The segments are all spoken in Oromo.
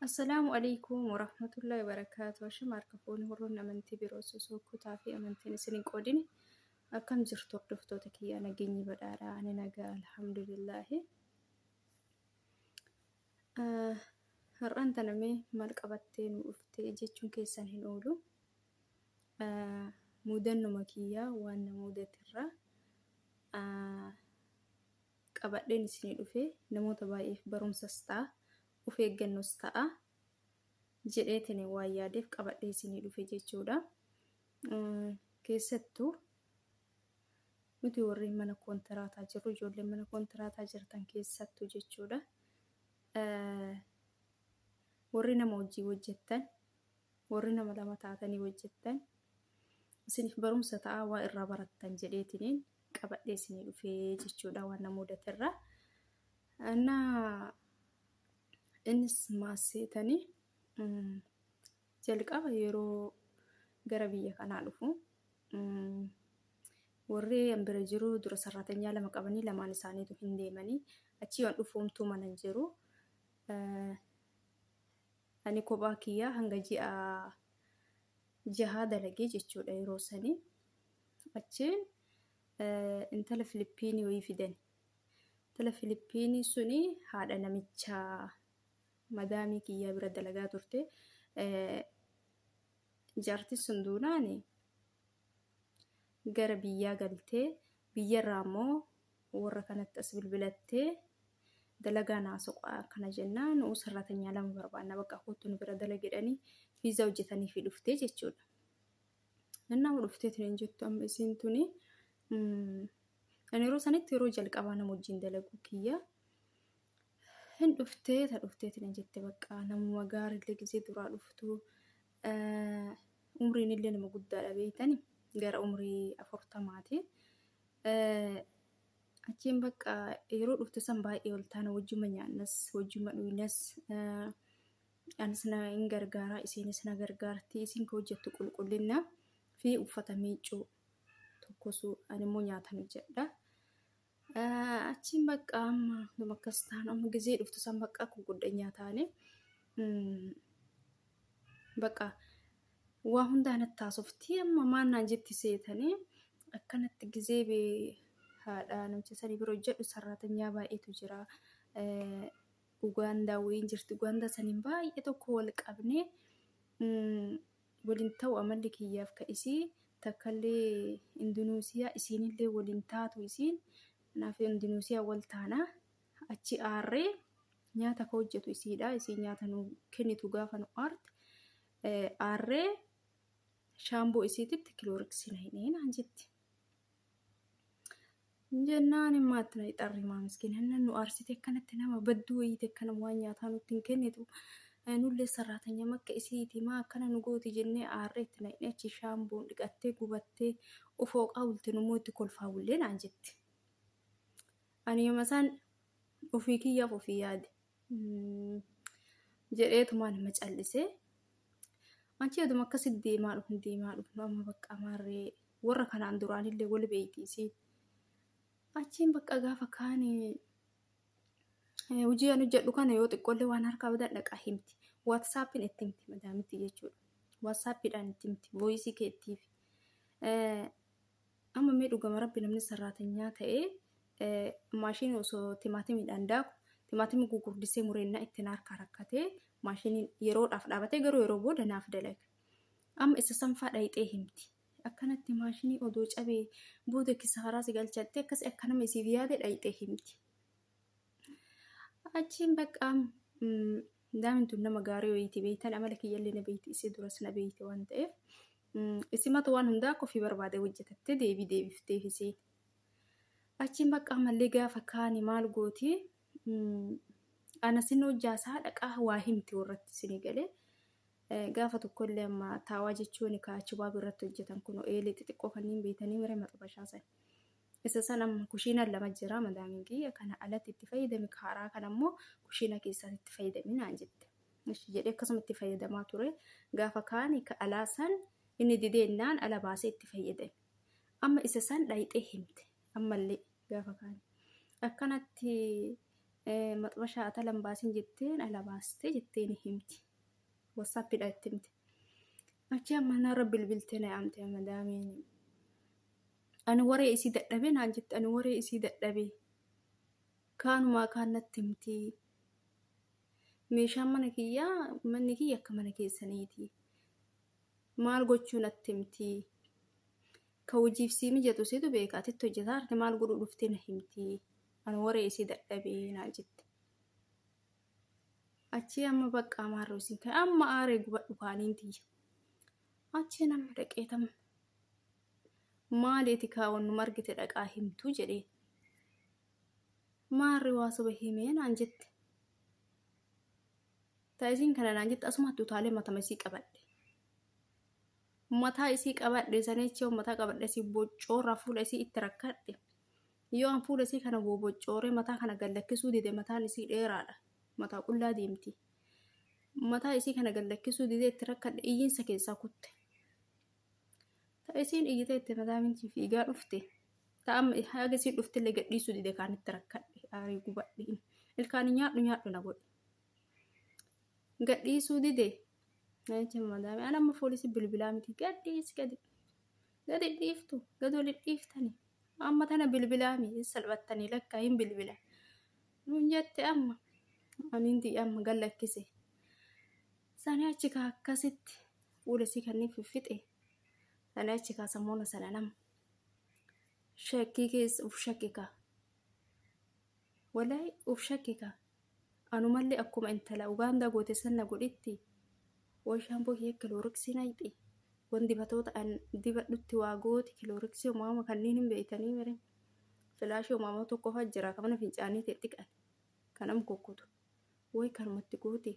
Assalaamu alaikum warahmatullahi wabarakaatu. Ashama harka fuuni warroonni amantii biroo osoo kutaa fi amantiin isin hin qoodin akkam jirtu hordoftoota kiyyaa nageenyi badhaadhaa ani nagaa alhamdulillaahi. Har'aan tana mee maal qabattee nu dhuftee jechuun keessan hin oolu. Mudannuma kiyyaa waan na mudaterraa qabadheen isinii dhufe namoota baay'eef barumsas ta'a of eeggannoos ta'a jedheetiin waan yaadeef qabadhee isinii dhufe jechuudha. Keessattuu nuti warri mana koontiraataa jirru ijoolleen mana koontiraataa jirtan keessattuu jechuudha. Warri nama hojii hojjettan warri nama lama taatanii hojjettan isiniif barumsa ta'a waa irraa barattan jedheetiniin qabadhee isinii dhufee jechuudha waan na mudaterraa. Innaa innis maasseetanii jalqaba yeroo gara biyya kanaa dhufu warri an bira jiru dura sarraatanyaa lama qabanii lamaan isaaniitu hin deemanii achii waan dhufu homtuu mana hin jiru. Ani kophaa kiyyaa hanga ji'a jahaa dalagee jechuudha yeroo sanii. Achiin intala Filiippiinii wayii fidan. Intala Filiippiinii suni haadha namicha madaamii kiyyaa bira dalagaa turte. Jaartiin sun duunaan gara biyyaa galtee biyyarraa immoo warra kanatti as bilbilattee dalagaa naa soqaa akkana jennaan nuu sarratanyaa lama barbaanna bakka kottu nu bira dalagi jedhanii viizaa hojjetanii fi dhuftee jechuudha. Innaa dhufteetiin hin jettu amma isiin tuni ani yeroo sanitti yeroo jalqabaa nama wajjin dalaguu kiyya hin dhuftee ta dhufteetiin hin jette bakka namuma gaariillee gisee duraa dhuftu umriin illee nama guddaadha beeytani gara umrii 40ti. Achiin bakka yeroo dhuftu san baay'ee ol taana wajjuma nyaannas wajjuma dhuynas anis na hin gargaara isiinis na gargaarti isiin ka hojjettu qulqullina fi uffata miiccuu tokkosuu ani immoo nyaatan hojjedha. Achiin bakka amma numa akkas taanu amma gizee dhuftu san bakka akka guddanyaa taane bakka waa hundaa natti haasofti amma maal naan jetti seetanii akkanatti gizee haadha namicha sanii bira hojjedhu sarraatanyaa baay'eetu jira. Ugaandaa wayiin jirti. Ugaandaa saniin baay'ee tokko wal qabnee waliin ta'u amalli kiyyaaf ka isii takkallee Indunuusiyaa isiinillee waliin taatu isiin kanaaf Indunuusiyaa wal taana achi aarree nyaata ka hojjetu isiidha. Isiin nyaata nu kennitu gaafa nu aarte aarree shaamboo isiititti kilooriksii na hidhee naan jetti. Jennaan immoo itti na xarri maa miskiina inni nu aarsite akkanatti nama badduu wayiiti akkana waan nyaataa nutti hin kennitu. Nullee sarraatanya makka isiiti maa akkana nu gooti jennee aarree itti naqnee achi shaamboon dhiqattee gubattee ufooqaa bulte nummoo itti kolfaa bullee naan jetti. Ani yooma isaan ofii kiyyaaf ofii yaade jedheetumaan nama callisee achi aduma akkasitti deemaa dhufnu deemaa dhufnu amma bakka amaarree warra kanaan duraanillee wal beeyti isiin. Achiin bakka gaafa kaan hojii ani hojjedhu kana yoo xiqqoollee waan harkaa badan dhaqaa himti. Waatsaappiin itti himti madaamitti jechuudha. Waatsaappiidhaan itti himti vooyisii keettiif. Amma mee dhugama rabbi namni sarraatanyaa ta'ee maashinii osoo timaatimiidhaan daaku timaatimii gugurdisee mureennaa itti harkaa rakkatee maashiniin yeroodhaaf dhaabatee garuu yeroo booda naaf dalaga. Amma isa sanfaa dhayxee himti. Akkanatti maashinii odoo cabee booda kisaaraa si galchattee akkas akka nama isiif yaade dhayxee himti. Achiin bakka daamin tun nama gaarii wayiiti beeytan amala kiyyallee na beeyti isii duras na beeyti waan ta'eef isimatu waan hundaa akka ofii barbaade hojjetattee deebii deebifteef isiin. Achiin bakka ammallee gaafa kaani maal gooti ana sin hojjaasaa dhaqaa waa himti warratti isinii galee. Gaafa tokkollee amma taawaa jechuun ka chubaab irratti hojjetan kun eelee xixiqqoo kanneen beeytanii mire maxabashaa san. Isa san amma kushiinaan lama jira madaamiin kiyya kana alatti itti fayyadami kaaraa kana immoo kushiina keessaatti itti fayyadami naan jette. Ishi jedhee akkasuma itti fayyadamaa ture. Gaafa kaani ka alaa san inni dideennaan ala baasee itti fayyadame. Amma isa san dhayxee himte ammallee gaafa kaani. Akkanatti Maxbashaa atala hin baasin jetteen ala baastee jettee ni himti. Wasaappiidha itti himti. Achi amma narra bilbiltee na yaamte madaamiin. Ani waree isii dadhabee naan jette ani waree isii dadhabee. Kaanumaa kaan natti himti. Meeshaan mana kiyyaa manni kiyya akka mana keessaniiti. Maal gochuu natti himti. Ka hojiif sii mijatu situ beeka atitti hojjetaa arte maal godhuu dhuftee na himti. Ani waree isii dadhabee naan jette. Achii amma baqqaa maarroo isin kan amma aaree gubadhu kaaniin tiyya. Achii nama dhaqeetam maaliiti kaa wannuma argite dhaqaa himtuu jedheen. Maarri waa soba himee naan jette. Ta isiin kana naan jette asumatti utaalee matama isii qabadhe. Mataa isii qabadhe sanichi mataa qabadhe isii boccoorraa fuula isii itti rakkadhe. Yoo an fuula isii kana boboccooree mataa kana gad lakkisuu dide mataan isii dheeraadha. Mataa qullaa deemti. Mataa isii kana gad lakkisuu didee itti rakkadhe iyyiinsa keessaa kutte. Ta isiin iyyitee itti mataa mintii fiigaa dhufte. Ta amma haga isiin dhuftellee gad dhiisuu dide kaan itti rakkadhe aarii gubadhe. Ilkaan nyaadhu nyaadhu na godhe. Gad dhiisuu dide. Jecha madaame an amma poolisii bilbilaa miti gad dhiisi gadi. Gadi dhiiftu gad wali dhiiftani. Amma tana bilbilaami hin salphattanii lakkaa hin bilbila. Nuun jette amma aniin tiyya amma gad lakkise. Sanii achi kaa akkasitti fuula isii kanneen fiffixe. Sanii achi kaa samoona sana nama shakkii keessa uf shakke kaa. Walahi uf shakke kaa. Anumallee akkuma intala Ugaandaa goote san na godhitti. Way shaampoo kiyya kilooriksii nayxi. Wan dibatoota an dibadhutti waa gooti kilooriksii umaama kanneen hin beeytanii mire. Filaashii umaama tokko fa jira ka mana fincaanii ta'e dhiqan. Kan am kukkutu. Way kanumatti gooti.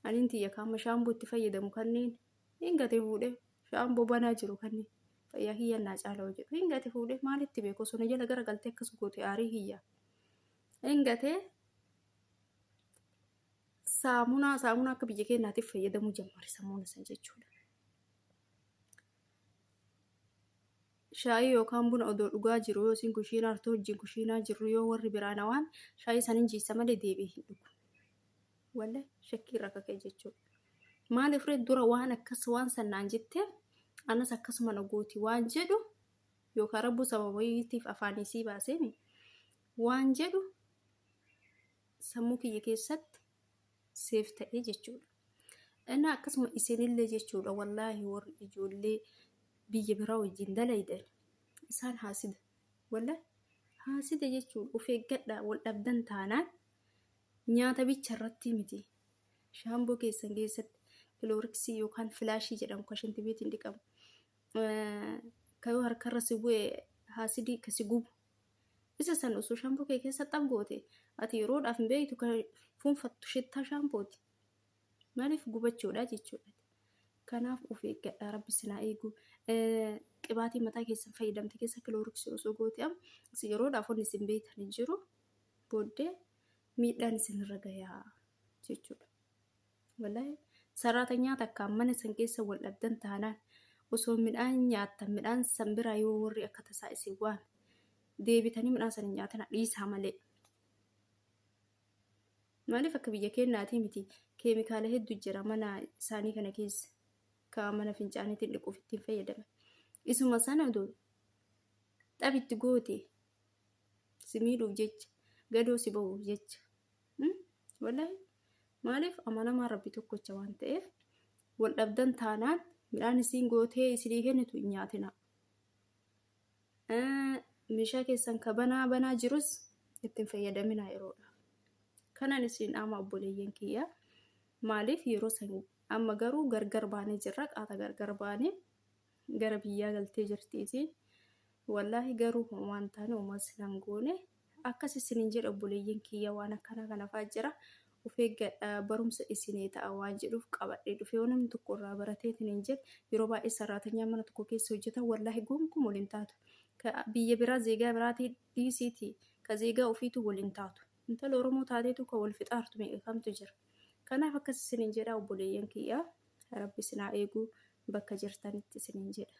Aniin tiyya kaama shaamboo itti fayyadamu kanneen hin gate fuudhee shaamboo banaa jiru kanneen fayyaa kiyya naa caala hojjedhu hin gate fuudhee maalitti beeku osoo na jala gara galtee akkas goote aarii kiyya. Hin gatee saamunaa saamunaa akka biyya keenyaatiif fayyadamuu jammare samuuna san jechuudha. Shaayii yookaan buna odoo dhugaa jiru yoo isin kushiinaa hartoo wajjin kushiinaa jirru yoo warri biraa na waan shaayii san hin jiissa malee deebi'ee hin dhugu. Wallahi shakkii irraa kaka'e jechuudha. Maaliif ree dura waan akkas waan san naan jetteef anas akkasuma na gooti waan jedhu yookaan rabbuu sababa wayiitiif afaan isii baaseemi waan jedhu sammuu kiyya keessatti seef ta'e jechuudha. Innaa akkasuma isinillee jechuudha wallaahi warri ijoollee biyya biraa wajjin dalaydan isaan haasida. Wallaahi haasida jechuudha of eeggadhaa wal dhabdan taanaan nyaata bicha irratti miti. Shaamboo keessan keessatti kilooriksii yookaan filaashii jedhamu kan shintibeetiin dhiqamu. Kan yoo harkarra si bu'e haasidii ka si gubu Isa san osoo shaampoo kee keessa xab goote ati yeroodhaaf hin beektu kan fuunfattu shittaa shaampooti. Maaliif gubachuudha jechuudha. Kanaaf of eeggadhaa rabbi isin haa eegu. Qibaatii mataa keessan fayyadamte keessa kilooriksii osoo goote amma isin yeroodhaaf wanni isin beektan hin jiru. Booddee miidhaan isinirra gayaa jechuudha. Wallahi saraatanyaa takkaan mana san keessa wal dhabdan taanaan osoo midhaan nyaattan midhaan san biraa yoo warri akka tasaa isin waame deebitanii midhaan san hin nyaatina dhiisaa malee. Maaliif akka biyya keenyaatii miti keemikaala hedduu jira mana isaanii kana keessa ka mana fincaaniitiin dhiquuf ittiin fayyadaman. Isuma sana odoo xabitti goote si miidhuuf jecha gadoo si bahuuf jecha Wallahi maaliif amanamaa rabbi tokkocha waan ta'eef wal dhabdan taanaan midhaan isiin gootee isinii kennitu hin nyaatina. Meeshaa keessan ka banaa banaa jirus ittiin fayyadaminaa yeroodha. Kanan isin dhaama obboleeyyan kiyya. Maaliif yeroo san amma garuu gargar baanee jirra qaata gargar baanee gara biyyaa galtee jirti isiin. Wallaahi garuu homaan taane homas nan goone. Akkas isinin jedha obboleeyyan kiyya waan akkanaa kana fa'aa jira. Of eeggadha barumsa isinii ta'a waan jedhuuf qabadhee dhufe yoo namni tokko irraa barateetiin hin jedhe yeroo baay'ee sarraatanyaa mana tokko keessa hojjetan wallaahi gonkumaa waliin taatu. Ka biyya biraa zeegaa biraatii dhiisiitii ka zeegaa ofiitu waliin taatu. Intala Oromoo taateetu ka wal fixaartu meeqa kamtu jira. Kanaaf akkas isinin jedha obboleeyyan kiyya. Rabbi isin haa eegu bakka jirtanitti isinin jedha.